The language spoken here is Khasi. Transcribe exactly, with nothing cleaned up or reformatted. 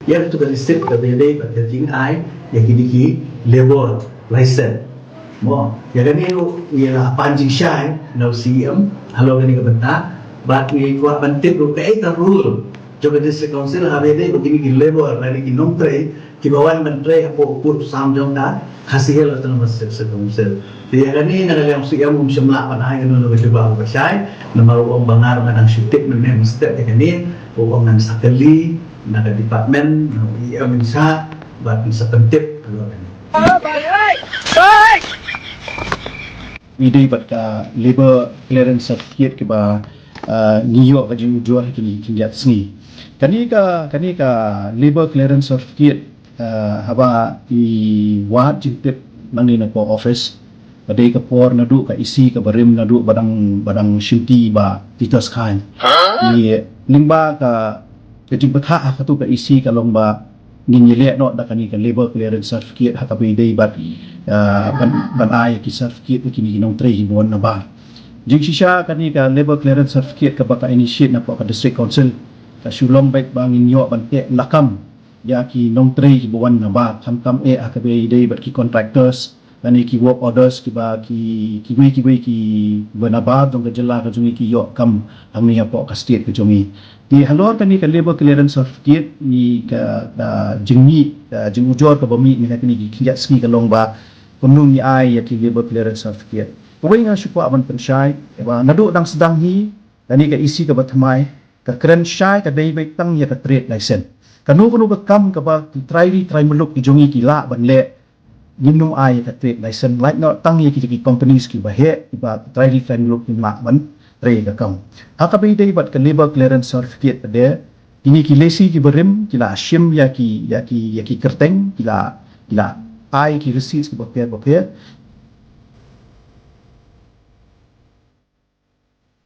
Ïa katu ka receipt kaba ïadei bad ka jingai ïa kine ki labour license. Mo, ïa kane ruh ngi la pan jingshai na u C M halor kane ka bynta, bad ngi kwah ban tip ruh kaei ka rule jong ka District Council haba ïadei bad kine ki labour lane ki nongtrei kiba wan ban trei hapoh u pud u sam jong ka Khasi Hills Autonomous District Council. Te ïa kane na ka liang u C M um shym lah ban ai kano kano ka jubab kaba shai namar u ong ba nga ruh nga dang shu tip mynne mynstep ïa kane, u ong ngan sa kylli na ka department, na u E M in charge, bad ngan sa pyntip halor kane. Ïadei bad ka labour clearance certificate kaba, ah, ngi ïoh ka jingujor ha kine ki khyndiat sngi. Kane ka, kane ka labour clearance certificate, ah, haba i wad jingtip nangne napoh office, ka dei ka por naduh ka E C kaba rim naduh ba dang, ba dang shimti Bah Titus Chyne. Ïa, lyngba ka, ka jingbthah ha katu ka E C ka long ba ngin ïaleh noh da kane ka labour clearance certificate ha kaba ïadei bad, ah, ban, ban ai ki certificate ïa kine ki nongtrei kiba wan nabar. Jingshisha kane ka labour clearance certificate kaba ka initiate napoh ka District Council ka shu long beit ba ngin ïoh ban teh lakam ïa ki nongtrei kiba wan nabar, khamtam eh ha kaba ïadei bad ki contractors lane ki work orders kiba ki, kiwei kiwei kiba nabar jong ka jylla ka jong ngi ki ïoh kam hangne hapoh ka state ka jong ngi. Te halor kane ka labour clearance certificate ngi ka, ka jingmih, ka jingujor kaba mih mynne ha kine ki khyndiat sngi ka long ba kumno ngi ai ïa ki labour clearance certificate. Kawei nga shu kwah ban pynshai ba naduh dang sdang hi kane ka E C kaba thymmai, ka kren shai ka dei beit tang ïa ka trade license. Kano kano ka kam kaba ki trai ri trai muluk ki jong ngi ki lah ban leh, ngim nym ai ïa ka trade license, lait noh tang ïa ki, ki companies kiba heh, kiba ki trai ri trai muluk kim lah ban trei ïa ka kam. Ha kaba ïadei bad ka labour clearance certificate pat de, kine ki lessee kiba rim ki la shim ïa ki, ïa ki, ïa ki kyrteng, ki la, ki la ai ki receipts kiba pher ba pher.